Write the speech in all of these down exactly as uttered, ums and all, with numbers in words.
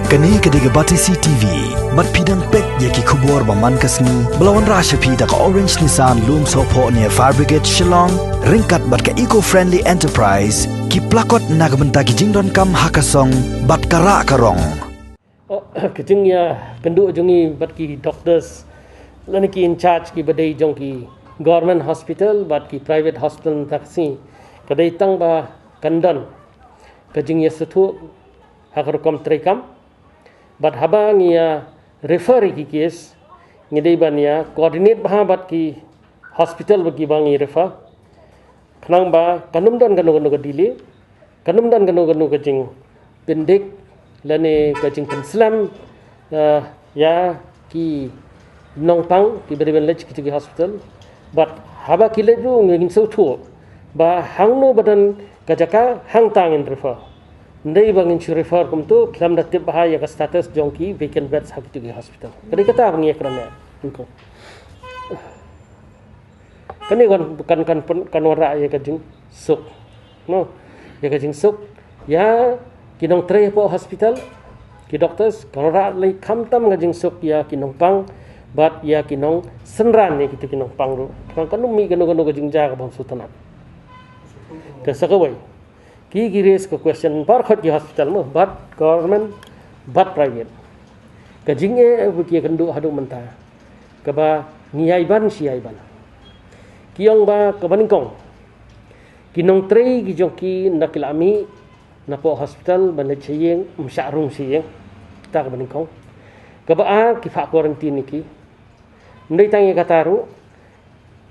Kane ka dei ka Batesi T V. Bad phi dang peit ïa ki khubor ba man ka sngi ba la wanrah sha phi da ka Orange Nissan Lumsohphoh near Fire Brigade Shillong, ryngkat bad ka Eco Friendly Enterprise, ki plakot na ka bynta ki jingdonkam ha ka song bad ka rah ka rong. Oh, ka jingïakynduh jong ngi bad ki doctors lane ki in charge ki ba dei jong ki government hospital bad ki private hospital mynta ka sngi, ka dei tang ba kan don ka jingïasngewthuh ha ka rukom treikam. Bad haba ngi ïa refer ïa ki case, ngi dei ban ïa coordinate bha bad ki hospital ba ki ba ngi refer. Khnang ba kan ym don kano kano ka delay, kan ym don kano kano ka jingpyndik lane ka jingpynslem, eh, ïa ki nongpang ki ba dei ban leit ki jong ki hospital. Bad haba ki leit ruh ngin sngewthuh ba hangno ba don ka jaka hangta ngin refer. Ym dei ba ngin shu refer kumto khlem da tip bha ïa ka status jong ki vacant beds ha ki jong ki hospital. Ka dei kata ba ngi ïakren ïa. Kane kan, kan, kan, kan wanrah ïa ka jingsuk. No. Ïa ka jingsuk ïa ki nongtrei hapoh hospital, ki doctors, kan wanrah lei khamtam ka jingsuk ïa ki nongpang bad ïa ki nongsynran ïa kito ki nongpang ruh. Kan, kan ym mih kano kano ka jingjia ka bym sngewtynnat. Te sa kawei, ki, ki raise ka question baroh ki hospital mo, bad government bad private. Ka jingeh ba ki ïakynduh haduh mynta, kaba ngi ïai ban shi ïai ban, ki ong ba kaba nyngkong, ki nongtrei ki jong ki ynda ki la mih napoh hospital ban leit sha ïing, ym shah rung sha ïing. Kata kaba nyngkong. Kaba ar, ki phah quarantine ïa ki. Ym dei tang ïa kata ruh,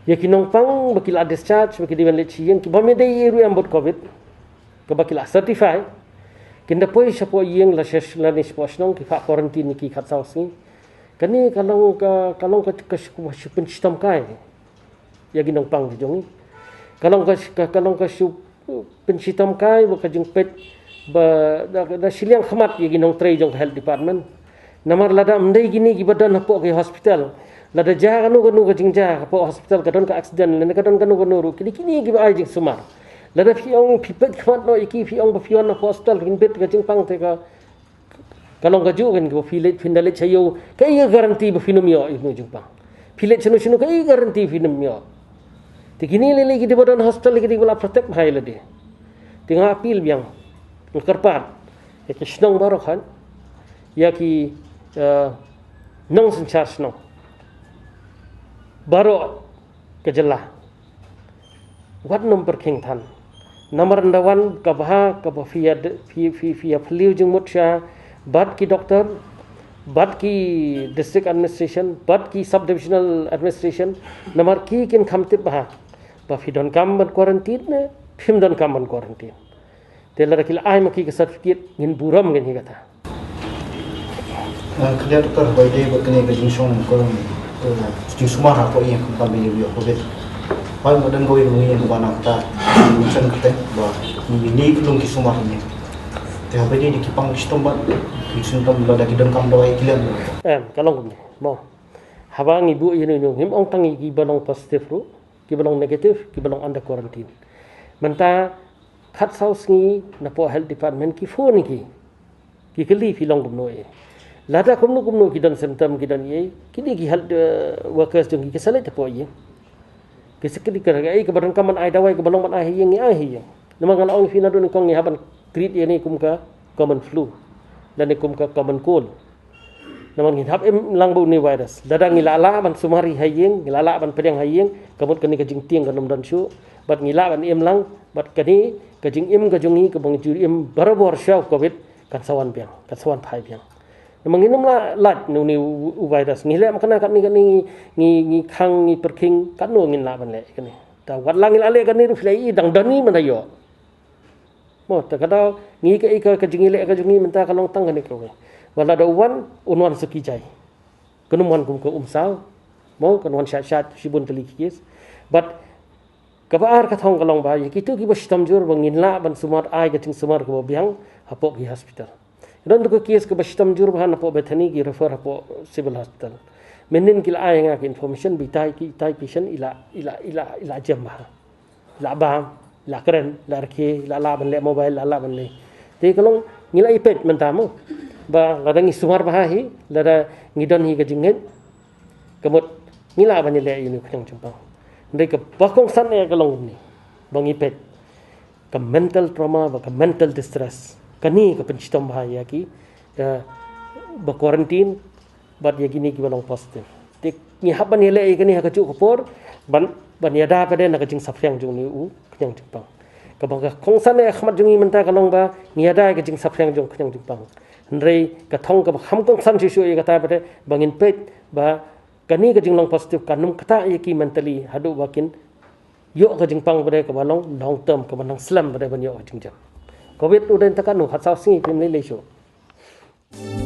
ïa ki nongpang ba ki la discharge, ba ki dei ban leit sha ïing, ki bym ïadei ei ruh ïa bad covid, kaba ki la certify, kin da poi shapoh ïing la sha, lane shapoh shnong, ki phah quarantine ïa ki khatsaw sngi. Kane ka long ka, ka long ka, ka shu, ka shu pynshitom kai ïa ki nongpang ki jong ngi. Ka long ka, ka, ka long ka shu pynshitom kai bad ka jingpeit ba da, da shiliang khmat ïa ki nongtrei jong ka health department. Namar lada ym dei kine kiba don hapoh ki hospital, lada jia kano kano ka jingjia hapoh hospital, ka don ka accident lane ka don kano kano ruh, kine, kine kiba ai jingsumar. Lada phi ong phi peit khmat noh ïa ki, phi ong ba phi wan hapoh hospital phin bit ka jingpang, te ka, ka long kajuh kan, ka ba phi leit, phin da leit sha ïew, kaei ka guarantee ba phin ym ïoh ïa kano jingpang? Phi leit shano shano, kaei ka guarantee phin ym ïoh? Te kine lei lei ki dei ba don hospital, ki dei ba la protect bha ïa lade. Te nga appeal biang, nga kyrpad ïa ki shnong baroh, ïa ki, eh, nongsynshar shnong baroh ka jylla, wat nym pyrkhing than. Namar ynda wan ka bha, ka ba phi ïa de-, phi, phi, phi ïa phylliew jingmut sha bad ki doctor, bad ki district administration, bad ki subdivisional administration, namar ki kin kham tip bha ba phi donkam ban quarantine ne phim donkam ban quarantine. Te lada ki la ai ma ki ka certificate, ngin burom, ngin hi kata. Ah, khyndiat, Doctor, ba ïadei bad kane ka jingshong, ka, ka jingsumar hapoh ïing, khamtam ba ïa covid. Hooid, ba don kawei ka ïing kaba na kata, ka ïing kyrteng ba ngi, ngi, ngi, ki long ki sumar ïing. Te haba ïadei da ki pang ki shitom bad ki symptom, lada ki donkam dawai, ki lem. Em, ka long kumne mo. Haba ngi buh ïa ino ino, ngim ong tang ïa kiba long positive ruh, kiba long negative, kiba long under quarantine. Mynta khatsaw sngi napoh health department ki phone ïa ki, ki kylli phi long kumno ei. Lada kumno kumno ki don symptom, ki don ei, kine ki health, eh, workers jong ki, ki sa leit hapoh ïing. Ki sa kylli ka, ei kaba donkam ban ai dawai, kaba long ban ai ha ïing, ngi ai ha ïing. Namar nga la ong ïa phi naduh nyngkong, ngi hap ban treat ïa kane kum ka common flu lane kum ka common cold. Namar ngin hap im lang bad une u virus. Lada ngi lah lah ban sumar ïa ha ïing, ngi lah lah ban pdiang ha ïing, ka mut kane ka jingtieng kan ym don shuh. Bad ngi lah ban im lang bad kane ka jingim ka jong ngi kaba ngi ju im barabor sha u covid, kan sa wan biang, kan sa wan phai biang. Namar ngin ym lah lait na une u, u virus. Ngi leh ma kane, kane, kane, ngi, ngi khang, ngi pyrkhing, katno ngin lah ban leh kane. Te wat la ngi lah leh kane ruh, phi la ïohi dang don hi mynta ïoh. Mo, te ka daw ngi, ka, ka, ka jingïaleh ka jong ngi mynta ka long tang kane kawei. Wat la da u wan, un wan sa ki jai. Kan ym wan kum ka umsaw. Mo, kan wan shait shait, shibun tylli ki case. Bad kaba ar ka thong ka long ba ïa kito kiba shitom jur ba ngin lah ban sumar, ai ka jingsumar kaba biang hapoh ki hospital. Don tu ka case kaba shitom jur ba ha napoh Bethany, ki refer hapoh Civil Hospital. Mynnin ki la ai nga ka information ba itai, ki itai patient i la, i la, i la, i la jem bha. I la bam, i la kren, i la rkhie, i la lah ban leh mobile, i la lah ban leh. Te ka long ngi la ïa peit mynta mo. Ba lada ngi sumar bha hi, lada ngi don hi ka jingngeit, ka mut ngi lah ban ïaleh ïa une u khñiang jingpang. Hynrei kaba kongsan eh ka long kumne, ba ngi peit ka mental trauma, ba ka mental distress, kane ka pynshitom bha ïa ki, eh, ba quarantine, bad ïa kine kiba long positive. Te ngi hap ban ïaleh ïa kane ha kajuh ka por, ban, ban ïada pat de na ka jingsaphriang jong une u khñiang jingpang. Kaba ka kongsan eh ha khmat jong ngi mynta ka long ba ngi ïada ïa ka jingsaphriang jong u khñiang jingpang. Hynrei ka thong kaba kham kongsan shuh shuh ïa kata pat de, ba ngin peit ba kane ka jinglong positive kan ym ktah ïa ki mentally haduh ba kin ïoh ka jingpang pat de kaba long long term, kaba nang slem pat de ban ïoh ka jingjia. Covid u dei tang katno, khatsaw sngi, phim lei lei shuh.